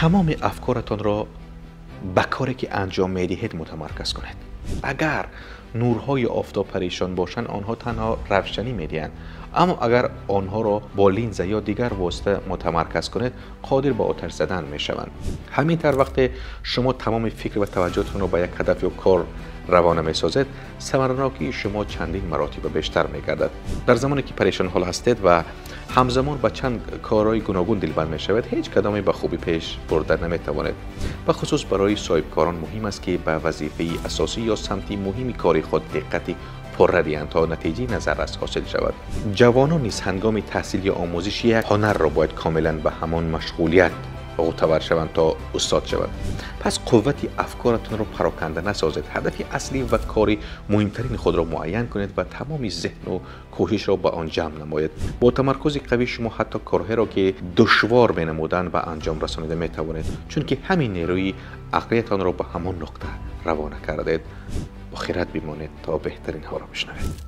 Тамоми афкоратонро ба коре ки анҷом медиҳед мутамарказ кунед. Агар нурҳои офтоб парешон бошанд, онҳо танҳо равшанӣ медиҳанд, аммо агар онҳоро бо линза ё дигар восита мутамарказ кунед, қодир ба оташ задан мешаванд. Ҳамин тавр вақте шумо тамоми фикр ва таваҷҷӯҳатонро ба як ҳадаф ё кор равона месозед, самаранокии шумо чандин маротиба бештар мегардад. Дар замоне ки парешонҳол ҳастед ва ҳамзамон ба чанд корҳои гуногун дилбанд мешавед, ҳеҷ кадоме ба хубӣ пеш бурда наметавонед. Бахусус барои соҳибкорон муҳим аст, ки ба вазифаи асосӣ ё самти муҳими кори худ диққати пурра диҳанд, то натиҷаи назаррас ҳосил шавад. Ҷавонон низ ҳангоми таҳсил ё омӯзиши як ҳунарро бояд комилан ба ҳамон машғулият ғӯтавар шаванд, то устод шаванд. Пас қуввати афкоратонро пароканда насозед. Ҳадафи аслӣ ва кори муҳимтарини худро муайян кунед ва тамоми зеҳну кӯшишро ба он ҷамъ намоед. Бо тамаркузи қавӣ шумо ҳатто корҳоеро ки душвор менамуданд, ба анҷом расонида метавонед, чунки ҳамин нерӯи ақлиятонро ба ҳамон нуқта равона кардед. Бо хирад бимонед, то беҳтаринҳоро бишнавед.